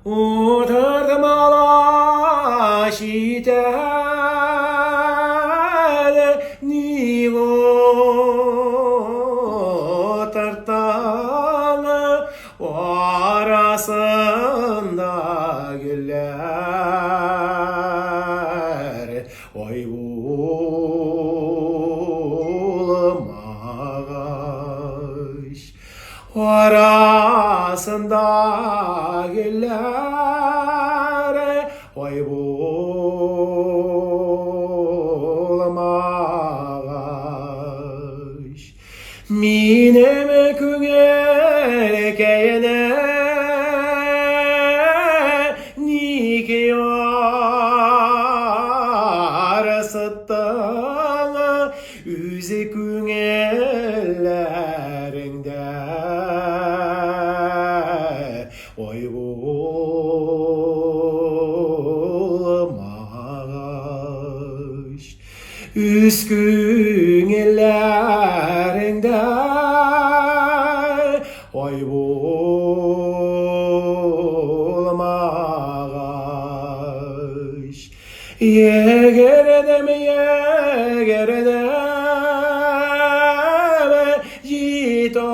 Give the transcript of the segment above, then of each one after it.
Утыртмала читән, ник утырттың? Арасында гөлләр, ай булмагач. Арасында гөлләр, ай булмагач. Минем күңелкәйне ник ярсыттың? Үз күңелләреңдә ой булмагач. Үз күңелләреңдә ой булмагач. Егердем, егердем, җитә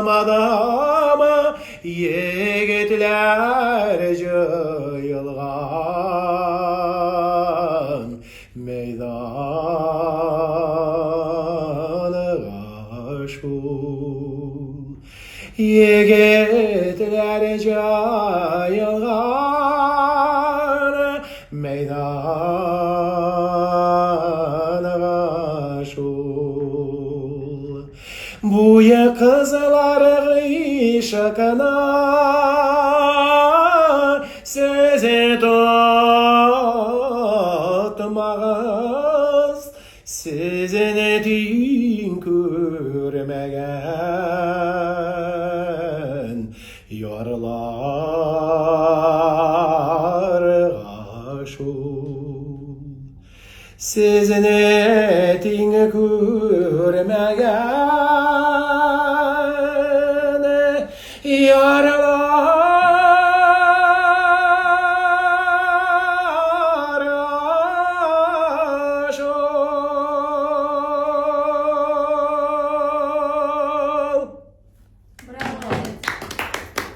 алмадым, егетләр җыелган мәйданга шул. Егетләр җыелган мәйданга шул. Буе кызлар гыйшкына сез тотмагыз, Сезне тиң күрмәгән ярларга шул. Сезне тиң күрмәгән.